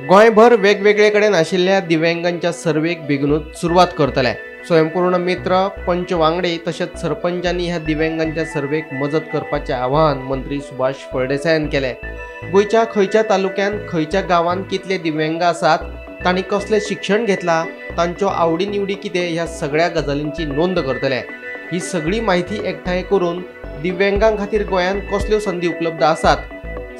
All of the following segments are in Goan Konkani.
गोंयभर वेगवेगळे कडेन आशिल्ल्या दिव्यांगांच्या सर्वेक बेगीनूच सुरवात करतले। स्वयंपूर्ण मित्र, पंच वांगडी तशेंच सरपंचांनी ह्या दिव्यांगांच्या सर्वेक मजत करपाचें आवाहन मंत्री सुभाष फळदेसायान केलें। गोंयच्या खंयच्या तालुक्यांत खंयच्या गांवांत कितले दिव्यांग आसात, तांणी कसलें शिक्षण घेतलां, तांच्यो आवडी निवडी कितें, ह्या सगळ्या गजालींची नोंद करतले। ही सगळी माहिती एकठांय करून दिव्यांगां खातीर गोंयांत कसल्यो संदी उपलब्ध आसात,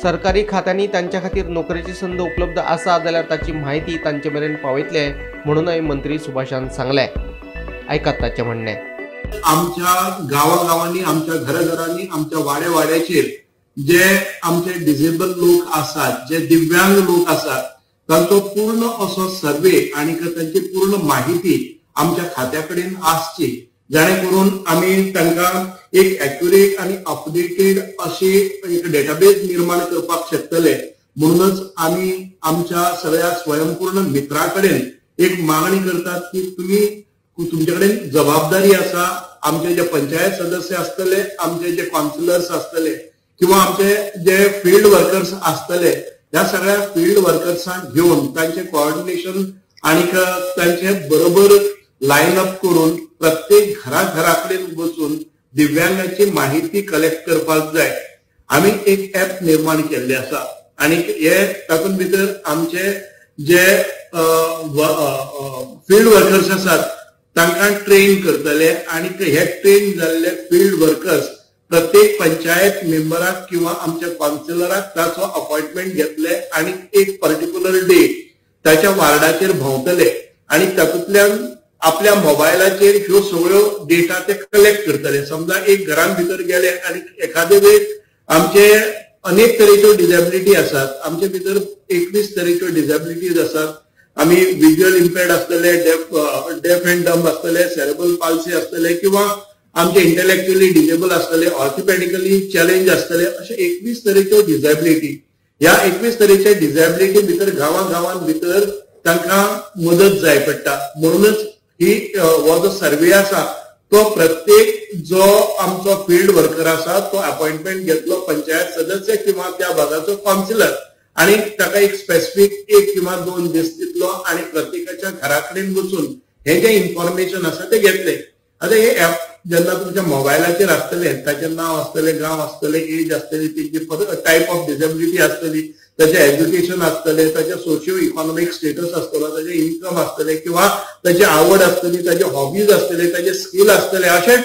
सरकारी खात्यांनी तांच्या खातीर नोकरेची संद उपलब्ध आसा जाल्यार ताची म्हायती तांचे मेरेन पावयतले म्हणूनय मंत्री सुभाषान सांगलें। आयकात ताचें म्हणणें। आमच्या गांवागांवांनी, आमच्या घराघरांनी, आमच्या वाड्या वाड्याचेर जे आमचे डिसेबल लोक आसात, जे दिव्यांग लोक आसात, तांचो पूर्ण असो सर्वे आनी तांची पूर्ण माहिती आमच्या खात्या कडेन आसची, जाणे करून आमी तांकां एक एक्युरेट आनी अपडेटेड अशी एक डेटाबेस निर्माण करपाक शकतले। म्हणूनच आमी आमच्या सगळ्या स्वयंपूर्ण मित्रां कडेन एक मागणी करतात की तुमी तुमचे कडेन जबाबदारी आसा, आमचे जे पंचायत सदस्य आसतले, आमचे जे कावन्सिलर्स आसतले किंवा आमचे जे फिल्ड वर्कर्स आसतले, ह्या सगळ्या फिल्ड वर्कर्सांक घेवन तांचे कोऑर्डिनेशन आनी तांचे बरोबर लायन अप करून प्रत्येक घरा घरा कडेन वचून दिव्यांगाची माहिती कलेक्ट करपाक जाय। आमी एक ऍप निर्माण केल्ले आसा आनी हे तातूंत भितर आमचे जे फिल्ड वर्कर्स आसात तांकां ट्रेन करतले आनी हे ट्रेन जाल्ले फिल्ड वर्कर्स प्रत्येक पंचायत मेंबराक किंवा आमच्या कावन्सिलराक ताचो अपॉइंटमेंट घेतले आनी एक पर्टिक्युलर डे ताच्या वार्डाचेर भोंवतले आनी तातूंतल्यान आपल्या मोबायलाचेर ह्यो सगळ्यो डेटा ते कलेक्ट करतले। समजा एक घरान भितर गेले आनी एखादे वेळ आमचे अनेक तरेच्यो डिसेबिलिटी आसात, आमचे भितर 21 तरेच्यो डिसेबिलिटीज आसात। आमी विज्युअल इम्पेर्ड आसतले, डेफ अँड डम्ब आसतले, सेरेब्रल पाल्सी आसतले किंवा आमचे इंटलेक्च्युअली डिसेबल आसतले, ऑर्थोपेडिकली चॅलेंज आसतले, अशे 21 तरेच्यो डिसेबिलिटी। ह्या 21 तरेच्या डिसेबिलिटी भितर गांवा गांवां भितर तांकां मदत जाय पडटा। म्हणूनच ही हो जो सर्वे आसा तो प्रत्येक जो आमचो फिल्ड वर्कर आसा तो अपॉइंटमेंट घेतलो पंचायत सदस्य किंवा त्या भागाचो कावन्सिलर आनी ताका एक स्पेसिफीक 1 किंवा 2 दीस दितलो आनी प्रत्येकाच्या घरा कडेन वचून हे जे इन्फॉर्मेशन आसा ते घेतले। आतां हे ऍप जेन्ना तुमच्या मोबायलाचेर आसतले, ताचें नांव आसतलें, गांव आसतलें, एज आसतली, तेंची टायप ऑफ डिसेबिलिटी आसतली, ताचें एज्युकेशन आसतलें, ताचें सोशियो इकॉनॉमीक स्टेटस आसतलो, ताचें इन्कम आसतलें किंवा ताची आवड आसतली, ताचे हॉबीज आसतले, ताचे स्कील आसतले, अशे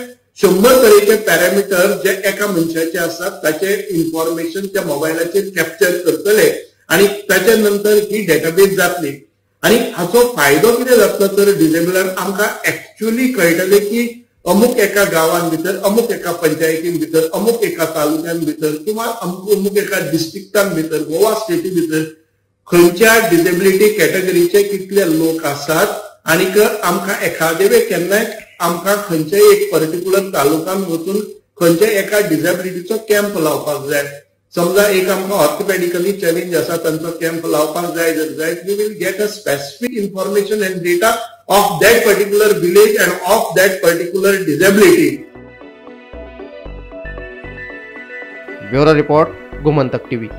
100 तरेचे पॅरामिटर जे एका मनशाचे आसात ताचे इन्फॉर्मेशन त्या मोबायलाचेर कॅप्चर करतले आनी ताच्या नंतर ही डेटाबेस जातली। आनी हाचो फायदो कितें जातलो तर डिसेबलाक आमकां एक्च्युअली कळटलें की अमुक एका गांवान भितर, अमुक एका पंचायतीन भितर, अमुक एका तालुक्यान भितर किंवा अमुक एका डिस्ट्रिक्टान भितर, गोवा स्टेटी भितर खंयच्या डिसेबिलिटी कॅटेगरीचे कितले लोक आसात आनी आमकां एखादे वेळ केन्नाय आमकां खंयच्याय एक पर्टिक्युलर तालुक्यान वचून खंयच्याय एका डिसेबिलिटीचो कॅम्प लावपाक जाय। समजा एक आमकां ऑर्थोपेडिकली चॅलेंज आसा तांचो कॅम्प लावपाक जाय जर जाय, we will get a specific information and data of that particular village and of that particular disability. Bureau report, Gomantak TV.